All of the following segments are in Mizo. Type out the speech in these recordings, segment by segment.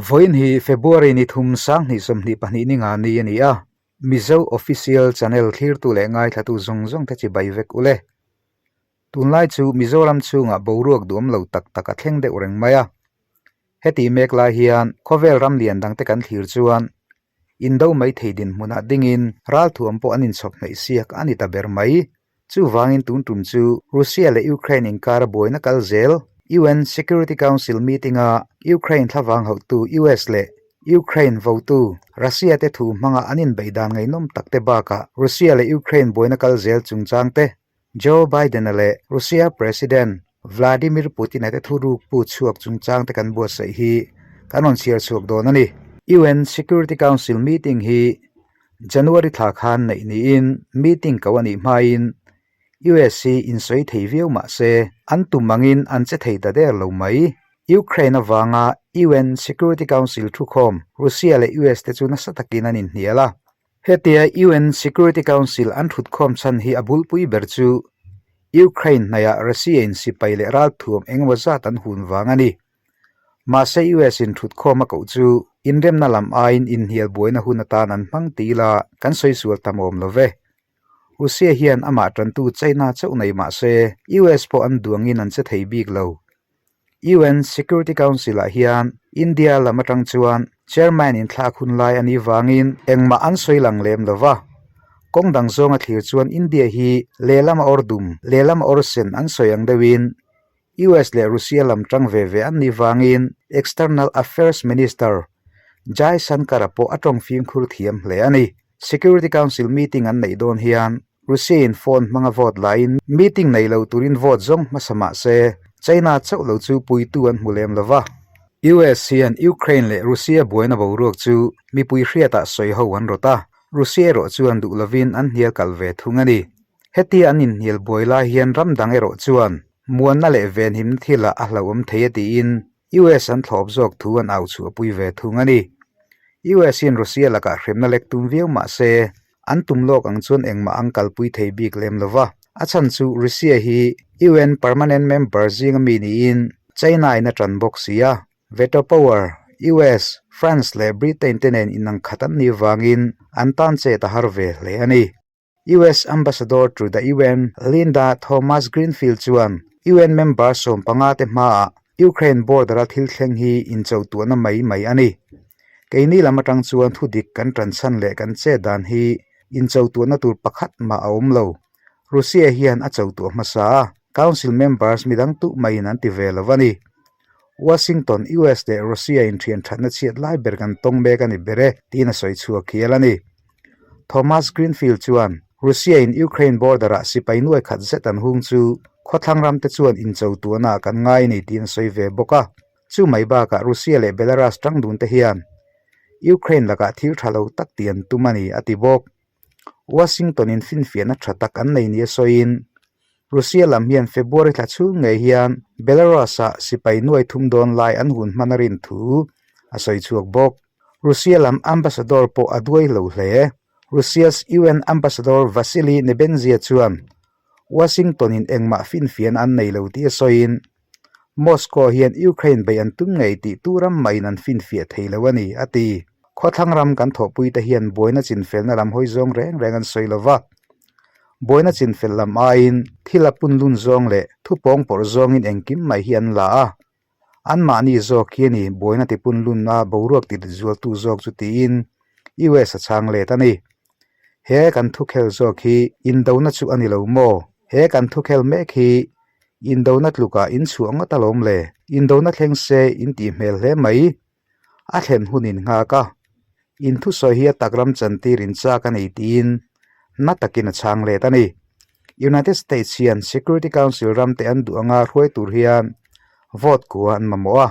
Vawiin hi February ni thum 2022 ni nga ni a ni a, Mizo Official Channel thlirtu leh ngaithlatu zawng zawng te chibai vek u le. Tunlai chu Mizoram chhungah boruak duam lo tak tak a thleng deuh reng mai a. Heti mek lai hian khawvel ram lian dangte kan thlir chuan Indo mai thei dinhmunah dingin ralthuam pawh an inchhawp hnaih siak a ni ta ber mai. Chuvangin tun tum chu Russia leh Ukraine inkara buaina kal zel UN Security Council meeting-a Ukraine thlavang hauhtu US leh Ukraine votu Russia te thu hmanga an inbeih dan ngaihnawm tak te bakah Russia leh Ukraine buaina kal zel chungchang te Joe Biden-a leh Russia President Vladimir Putin-a te thuruk pu chhuak chungchang te kan buatsaih hi kan rawn chhiar chhuak dawn a ni. UN Security Council meeting hi January thla khan neih niin meeting ko a nih hmain US hi insawi thei viau mah se an tum angin an che thei ta der lo mai. Ukraine avanga UN Security Council thukhawm Russia leh US te chu nasa takin an inhnial a. Hetia UN Security Council an thutkhawm chhan hi a bulpui ber chu Ukraine hnaihah Russia-in sipai leh ralthuam engemaw zat an hun vang a ni. Mahse US in thutkhawm a koh chu inremna lam aiin inhnial buaina hun atan an hmang ti ila kan sawi sual tam awm lo ve. Russia hian amah tantu China chauh nei mah se US pawh an duangin an che thei bik lo. UN Security Council-ah hian India lam atang chuan Chairman inthlak hun lai a nih vangin engmah an sawi lang lem lo va. Kawng dang zawnga thlir chuan India hi lehlam a awr dum, lehlam a awr sen an sawi ang deuhin US leh Russia lam tang ve ve an nih vangin External Affairs Minister Jaishankar-a pawh a tawng fimkhur thiam hle a ni. Security Council meeting an neih dawn hian Russia-in phone hmanga vote laiin meeting nei lo turin vote zawng hmasa mah se, China chauh lo chu puitu an hmu lem lo va. US hian Ukraine leh Russia buaina boruak chu mipui hriatah sawi ho an rawt a, Russia erawh chuan duh lovin an hnial kal ve thung a ni. Hetia an inhnial buai lai hian ram dang erawh chuan muanna leh venhimna thilah a hlauhawm thei a tiin US an thlawp zawk thu an au chhuahpui ve thung a ni. US hian Russia lakah hremna lek tum viau mah se, an tum lawk ang chuan engmah an kalpui thei bik lem lo va. A chhan chu Russia hi UN permanent member zinga mi niin China in a tan bawk si a. Veto power, US, France leh Britain te nen inang khat an nih vangin an tan chet a har ve hle a ni. US Ambassador to the UN Linda Thomas-Greenfield chuan UN member 15 te hmaah Ukraine border-a thil thleng hi inchotuahna mai mai a ni. Keini lam atang chuan thudik kan tanchhan leh kan chet dan hi inchotuahna tur pakhat mah a awm lo. Russia hian a chotuah hmasa a, Council members midang tuh maiin an ti ve lo a ni. Washington, US leh Russia in thian thatna chhiat lai ber kan tawng mek a ni ber e, tiin a sawi chhuak hial a ni. Thomas Greenfield chuan Russia in Ukraine border ah sipai nuai khat zet an hung chu khawthlang ram te chuan incho tuahna ah kan ngai a ni tiin a sawi ve bawk a. Chu mai bakah Russia leh Belarus tang dun te hian Ukraine lakah thil tha lo tak tih an tum a ni a ti bawk. Washington in finfiahna tha tak an nei nia sawiin Russia lam hian February thla chhung ngei hian Belarus-ah sipai nuai thum dawn lai an hun hman a rin thu a sawi chhuak bawk. Russia lam ambassador pawh a duai lo hle. Russia's UN ambassador Vasily Nebenzia chuan Washington-in engmah finfiahna an nei lo tih a sawiin Moscow hian Ukraine beih an tum ngei tih tu ram mahin an finfiah thei lo a ni, a ti. Khawthlang ram kan thawhpuite hian buaina chinfelna lam hawi zawng reng reng an sawi lo va. Buaina chinfel lam aiin thil a punlun zawng leh thupawng pawrh zawngin engkim mai hi an la a. Anmahni zawk hi a ni buaina tipunlunna boruak ti zualtu zawk chu tiin US a chhang let a ni. He kan thukhel zawk hi indona chu a ni lo maw? He kan thukhel mek hi Indona tlukah in chhuah ngawt alawm le, indona thleng se in tih hmel hle mai. A thlen hun in nghak a, in thusawi hi a tak ram chantir in chak a ni tiin na takin a chhang let a ni. United States hian Security Council ramte an duh anga hruai tur hian vote kua an mamawh a.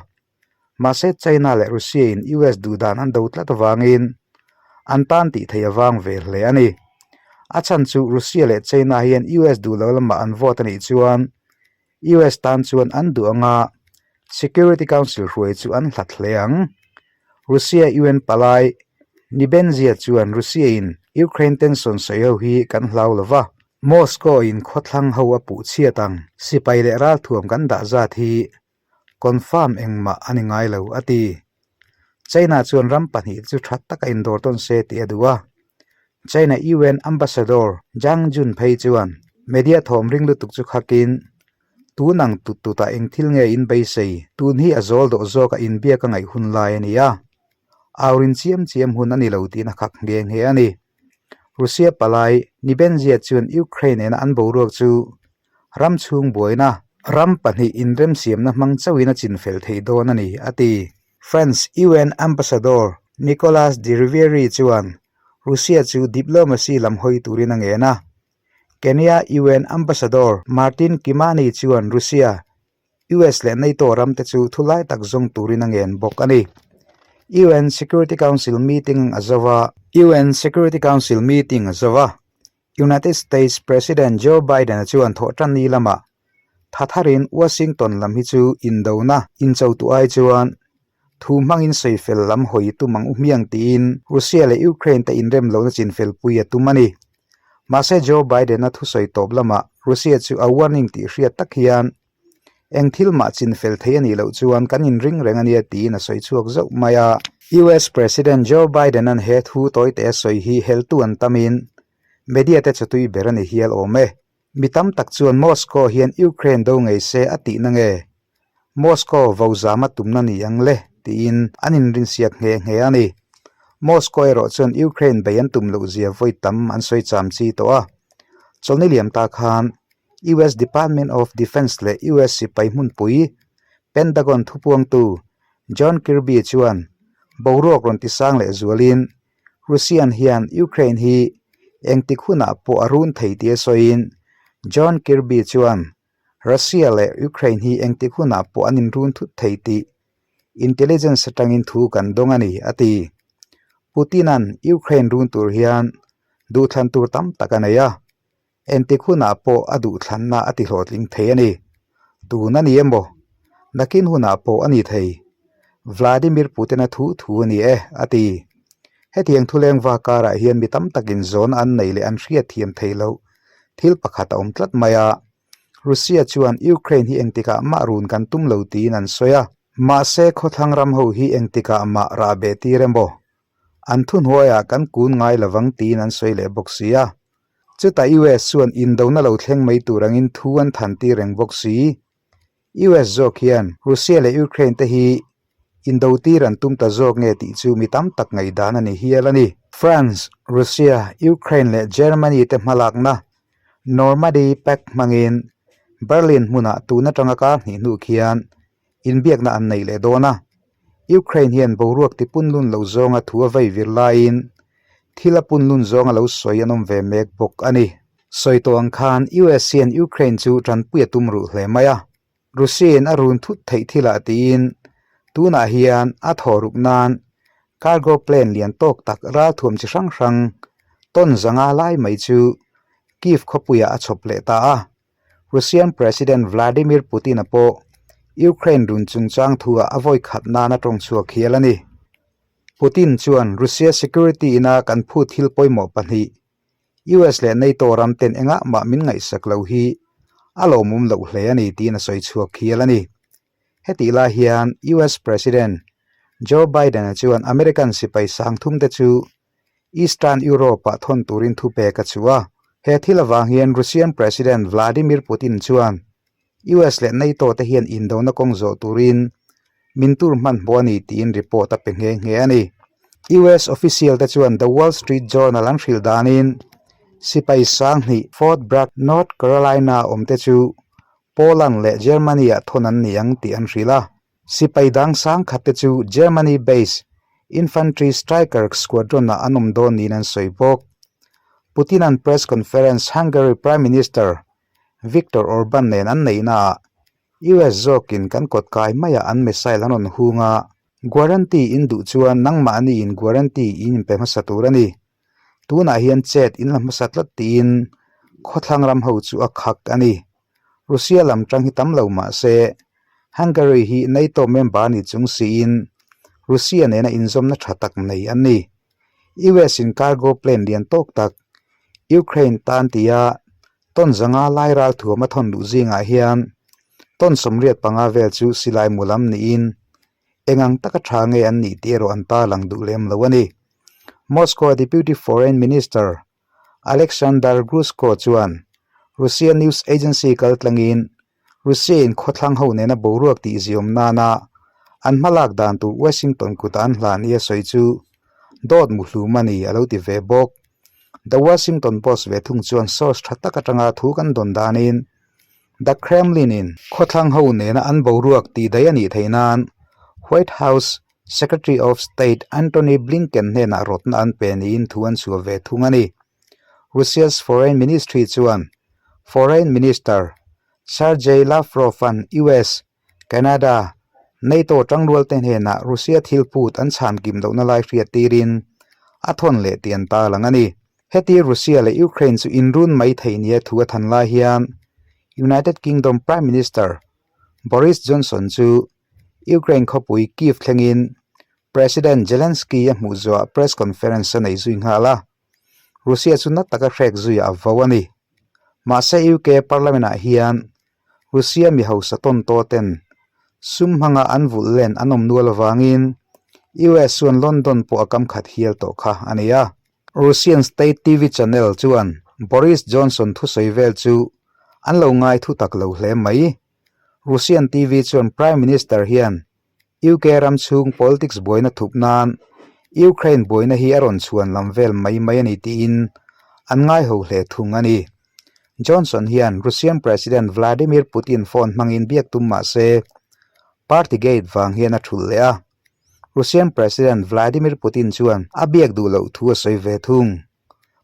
Mahse China leh Russia in US duhdan an do tlat avangin an tan tih theih avang ve hle a ni. A chhan chu Russia leh China hian US duh lo lamah an vote a nih chuan US tan chuan an duh anga Security Council hruai chu an hlat hle ang. Russia UN palai Nebenzia chuan Russia in Ukraine tension sawi ho hi kan hlau lo va, Moscow in khawthlang ho a puh chhiat ang sipai leh ralthuam kan dah zat hi Confirm engmah a ni ngai lo, a ti. China chuan ram pahnihte chu tha taka indawr tawn se tih a duh a. China UN Ambassador Zhang Jun phei chuan media thawm ring lutuk chu khakin, Tun ang tut tutah eng thil nge in beisei? Tun hi a zawl dawh zawka inbiak a ngaih hun lai a ni a. Aurin chiam chiam hun a ni lo tiin a khak nghe nghe a ni. Russia palai Nibenzia chuan Ukraine nena an boruak chu ram chhung buaina, ram pahnih inremsiamna hmang chauhin a chinfel theih dawn a ni, a ti. France UN Ambassador Nicolas de Riviere chuan Russia chu diplomacy lam hawi turin a ngen a. Kenya UN Ambassador Martin Kimani chuan Russia US leh NATO ram te chu thulai tak zawng turin a ngen bawk a ni. UN Security Council meeting a zo a. UN Security Council meeting a zo a. United States President Joe Biden-a chuan thawhtanni lamah tha tharin Washington lam hi chu indona inchotu ai chuan thu hmangin sawifel lam hawi tum ang u hmiang tiin Russia leh Ukraine te inrem lohna chinfelpui a tum a ni. Mahse Joe Biden-a thusawi tawp lamah Russia chu a warning tih hriat tak hian eng thil mah chin fel thei a nih loh chuan kan inring reng a nia tiin a sawi chhuak zauh mai a. US President Joe Biden-a'n he thu tawite a sawi hi heltu an tamin media te chawtui ber a ni hial awm e. Mi tam tak chuan Moscow hian Ukraine do ngei se a tihna nge? Moscow vo zama tumna ni ang le? tiin an inrinsiak nghe nghe a ni. Moscow erawh chuan Ukraine bei an tum loh zia vawi tam an sawi cham chi tawh a. Chawlhni liam ta khan US Department of Defense leh US sipai hmunpui Pentagon thupuangtu John Kirby chuan boruak rawn tisang leh zualin Russian hian Ukraine hi engtik hunah pawh a run thei tia sawiin John Kirby chuan Russia leh Ukraine hi engtik hunah pawh an inrun thut thei tih intelligence atangin thu kan dawng a ni, a ti. Putin-a'n Ukraine run tur hian duhthlan tur tam tak a nei a, engtik hunah pawh a duhthlanna a tihlawhtling thei a ni. Tun a ni emaw? Nakin hunah pawh a ni thei. Vladimir Putin-a thu thu a ni e, a ti. Hetiang thuleng va karah hian mi tam takin zawn an nei leh an hriatthiam theih loh thil pakhat a awm tlat mai a. Russia chuan Ukraine hi engtikah mah run kan tum lo tiin an sawi a. Mahse khawthlang ram ho hi engtikah mah rah beh tir emaw? An thuhnuaiah kan kun ngai lovang tiin an sawi leh bawk si a. Chutah US chuan indona lo thleng mai tur angin thu an than tir reng bawk si. US zawk hian Russia leh Ukraine te hi indo tir an tum ta zawk nge tih chu mi tam tak ngaihdan a ni hial a ni. France, Russia, Ukraine leh Germany te hmalakna Normandy Pact hmangin Berlin hmunah tun atanga kar hnih hnu khian inbiakna an nei leh dawn a. Ukraine hian boruak ti punlun lo zawnga thu a vei vir laiin thil a punlun zawnga lo sawi an awm ve mek bawk a ni. Sawi tawh ang khan US hian Ukraine chu tanpui a tum ruh hle mai a, Russia-in a run thut theih thilah tiin tunah hian a thaw ruk nan cargo plane lian tawk tak ralthuam chi hrang hrang tawn zanga lai mai chu Kyiv khawpuiah a chhawp leh ta a. Russian President Vladimir Putin-a pawh Ukraine run chungchang thuah a vawi khat nan a tawng chhuak hial a ni. Putin chuan Russia security ina kan phut thil pawimawh pahnih US leh NATO ram ten engah mah min ngaihsak lo hi a lawmawm loh hle a ni tiin a sawi chhuak hial a ni. Hetih lai hian US President Joe Biden-a chuan American sipai sangthum te chu Eastern Europe-ah thawn turin thupek a chhuah a. He thil avang hian Russian President Vladimir Putin chuan US leh NATO te hian indona kawng zawh turin min tur hmanhmawh a ni tiin report a pe nghe nghe a ni. US official te chuan The Wall Street Journal an hrilh danin sipai sanghnih Fort Bragg, North Carolina awm te chu Poland leh Germany-ah thawn an ni ang tih an hrilh a. Sipai dang sangkhat te chu Germany-based Infantry Striker Squadron-ah an awm dawn niin an sawi bawk. Putin-a'n press conference Hungary Prime Minister Viktor Orban nen an neihnaah US zawkin kan kawt kai maiah an missile an rawn hung a, guarantee in duh chuan nangmahni in guarantee in inpe hmasa tur a ni. Tunah hian chet in la hmasa tlat tiin khawthlang ram ho chu a khak a ni. Russia lam tang hi tam lo mah se Hungary hi NATO member ni chung siin Russia nena inzawmna tha tak nei an ni. US in cargo plane lian tawk tak Ukraine tan tia tawn zanga lai ral thuam a thawn luh zingah hian tawn 85 vel chu silai mu lam niin. Eng ang taka tha nge an nih tih erawh an tarlang duh lem lo a ni. Moscow Deputy Foreign Minister Alexander Grushko chuan Russia news agency kaltlangin Russia-in khawthlang ho nena boruak tih ziawm nana an hmalak dan tur Washington kuta an hlan i a sawi chu dawt muhlum a ni a lo ti ve bawk. The Washington Post ve thung chuan source tha tak atanga thu kan dawn danin The Kremlin-in khawthlang ho nena an boruak tih daih a nih theih nan White House Secretary of State Antony Blinken hnenah rawtna an pe niin thu an chhuah ve thung a ni. Russia's Foreign Ministry chuan Foreign Minister Sergei Lavrov-a'n US, Canada, NATO tangrualte hnenah Russia thil phut an chhan kim lohna lai hriat tirin a thawn leh tih an tarlang a ni. Heti Russia leh Ukraine chu inrun mai theih nia thu a than lai hian United Kingdom Prime Minister Boris Johnson chu Ukraine khawpui Kyiv thlengin President Zelensky a hmuh zuah press conference a nei zui nghal a. Russia chu na taka hrek zuiah a vo a ni. Mahse UK Parliament-ah hian Russia mi hausa tawn tawh ten sum hmanga an vulh len an awm nual avangin US chuan London pawh a kam khat hial tawh kha a ni a. Russian state TV channel chuan Boris Johnson thusawi vel chu an lo ngai thu tak lo hle mai. Russian TV chuan Prime Minister hian UK ram chhung politics buaina thup nan Ukraine buaina hi a rawn chhuan lam vel mai mai a ni tiin an ngaiho hle thung a ni. Johnson hian Russian President Vladimir Putin phone hmangin biak tum mah se Partygate vang hian a thulh leh a. Russian President Vladimir Putin chuan a biak duh loh thu a sawi ve thung.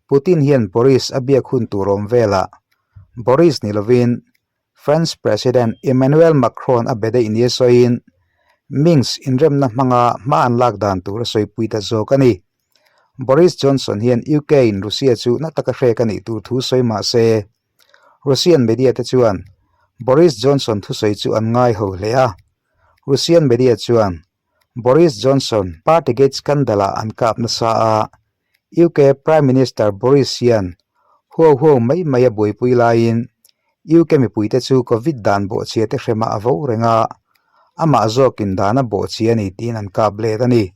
Putin hian Boris a biak hun tur awm velah Boris ni lovin France President Emmanuel Macron a be daih nia sawiin Minsk inremna hmanga hma an lak dan tur a sawipui ta zawk a ni. Boris Johnson hian UK in Russia chu na taka hrek a nih tur thu sawi mah se, Russian media te chuan Boris Johnson thusawi chu an ngai ho hle a. Russian media chuan Boris Johnson Partygate scandal-ah an kap nasa a, UK Prime Minister Boris hian huau huau mai mai a buaipui laiin UK mipuite chu Covid dan bawhchhia te hremah a vo reng a, amah zawkin dan a bawhchhia a ni tiin an kap let a ni.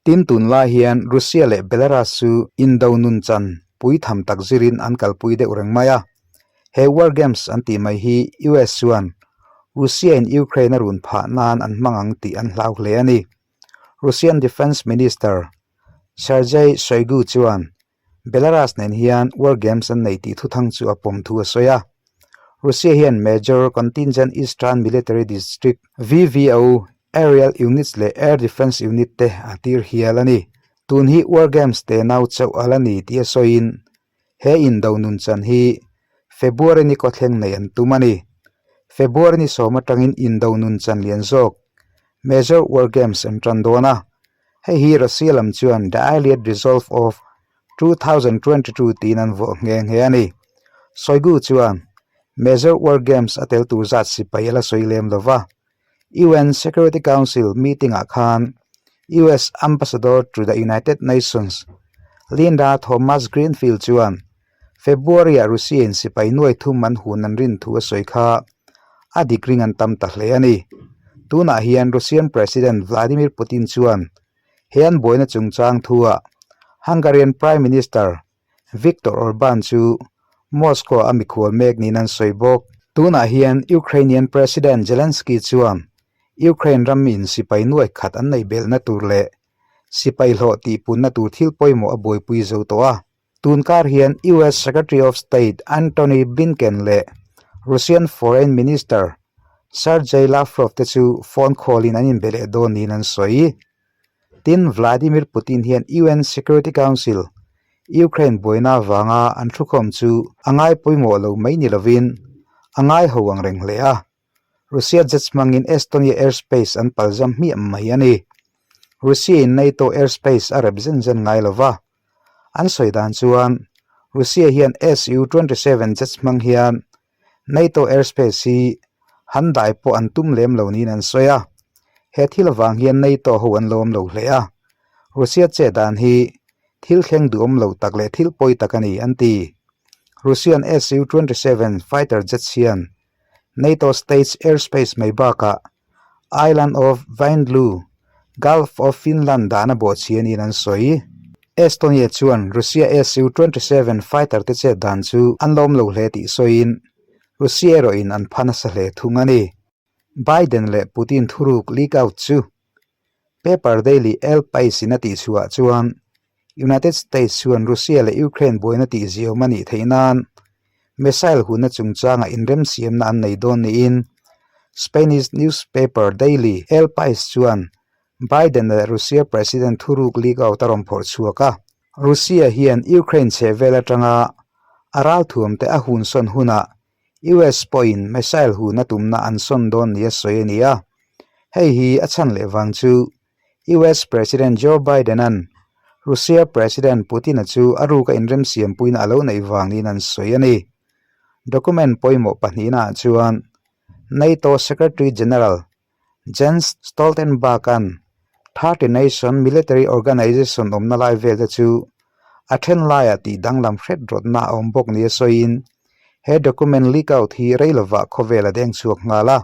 Tin tunlai hian Russia leh Belarus chu indo nun chan pui tham tak zirin an kalpui deuh reng mai a. He War Games an tih mai hi US chuan Russia-in Ukraine a run phah nan an hmang ang tih an hlau hle a ni. Russian Defence Minister Sergei Shoigu chuan Belarus nen hian War Games an nei tih thuthang chu a pawm thu a sawi a. Russia hian Major Contingent Eastern Military District, VVO, Aerial Units leh Air Defence Unit te a tir hial a ni. Tun hi War Games te nau chauh a la ni tih a sawiin He indo nunchan hi February ni kawthleng nei an tum a ni. February ni sawm atangin indo nunchan lian zawk Major War Games an tan dawn a. Hei hi Russia lam chuan The Allied Resolve of 2022 tiin an vuah nghe nghe a ni. Shoigu chuan Major War Games a tel tur zat sipai a la sawi lem lo va. UN Security Council meeting-ah khan US Ambassador to the United Nations Linda Thomas-Greenfield chuan February-ah Russia-in sipai nuai thum an hun an rin thu a sawi kha a dik ring an tam ta hle a ni. Tunah hian Russian President Vladimir Putin chuan he an buaina chungchang thuah Hungarian Prime Minister Viktor Orban chu Moscow a mikhual mek niin an sawi bawk. Tunah hian Ukrainian President Zelensky chuan Ukraine ramin sipai nuai khat an neih belhna tur leh sipai hlawh tihpunna tur thil pawimawh a buaipui zo tawh a. Tun kar hian US Secretary of State Antony Blinken leh Russian Foreign Minister Sergei Lavrov te chu phone call-in an inbe leh dawn niin an sawi. Tin, Vladimir Putin hian UN Security Council, Ukraine buaina avanga an thukhawm chu a ngai pawimawh lo mai ni lovin a ngai ho ang reng hle a. Russia jets hmangin Estonia airspace an palzam hmiah mai a ni. Russia-in NATO airspace a rep zen zen ngai lo va. An sawi dan chuan Russia hian Su-27 jets hmang hian NATO airspace hi han dai pawh an tum lem lo niin an sawi a, he thil avang hian NATO ho an lawm lo hle a, Russia che dan hi thil thleng duhawm lo tak leh thil pawi tak a ni an ti. Russian Su-27 fighter jets hian NATO states airspace mai bakah. Island of Vaindloo, Gulf of Finland dahna bawhchhi a niin an sawi. Estonia chuan Russia Su-27 fighter te chet dan chu an lawm lo hle tih sawiin Russia erawhin an pha nasa hle thung a ni. Biden leh Putin thuruk leak out chu Paper Daily El Pais in a tihchhuah chuan United States chuan Russia leh Ukraine buaina tihziawm a nih theih nan missile hunna chungchanga inremsiamna an nei dawn niin Spanish newspaper daily El Pais chuan Biden leh Russia President thuruk leak out a rawn phawrh chhuak a. Russia hian Ukraine chhehvel atanga a ralthuamte a hunsawn hunah US pawhin missile hun a tumna an sawn dawn nia sawi a ni a. Hei hi a chhan leh vang chu US President Joe Biden-a'n Russia President Putin-a chu a ruka inremsiampuina a lo neih vang niin an sawi a ni. Document pawimawh pahnihnaah chuan NATO Secretary General Jens Stoltenberg-a'n 30 Nation Military Organization awmna lai velte chu a then laiah tih danglam hret rawtna a awm bawk nia sawiin he document leak out hi rei lovah khawvel a deng chhuak nghal a.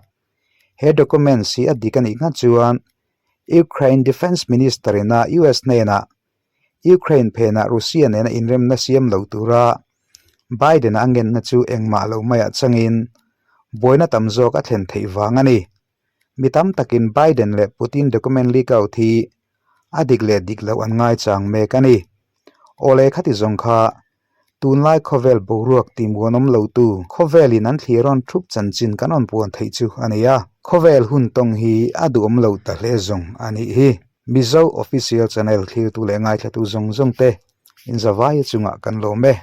He documents hi a dik a nih nghat chuan Ukraine Defence Minister ina US hnenah Ukraine phenah Russia nena inremna siam lo tura Biden-a a ngenna chu engmah lo maiah changin buaina tam zawk a thlen theih vang a ni. Mi tam takin Biden leh Putin document leak out hi a dik leh dik loh an ngaichang mek a ni. Awle khati zawng kha Tunlai khawvel boruak ti muanawm lotu khawvelin an thlir rawn thup chanchin kan rawn puan theih chu a ni a. Khawvel hun tawng hi a duhawm lo ta hle zawng a nih hi. Mizo Official Channel thlirtu leh ngaithlatu zawng zawng te inzavaia chungah kan lawm e.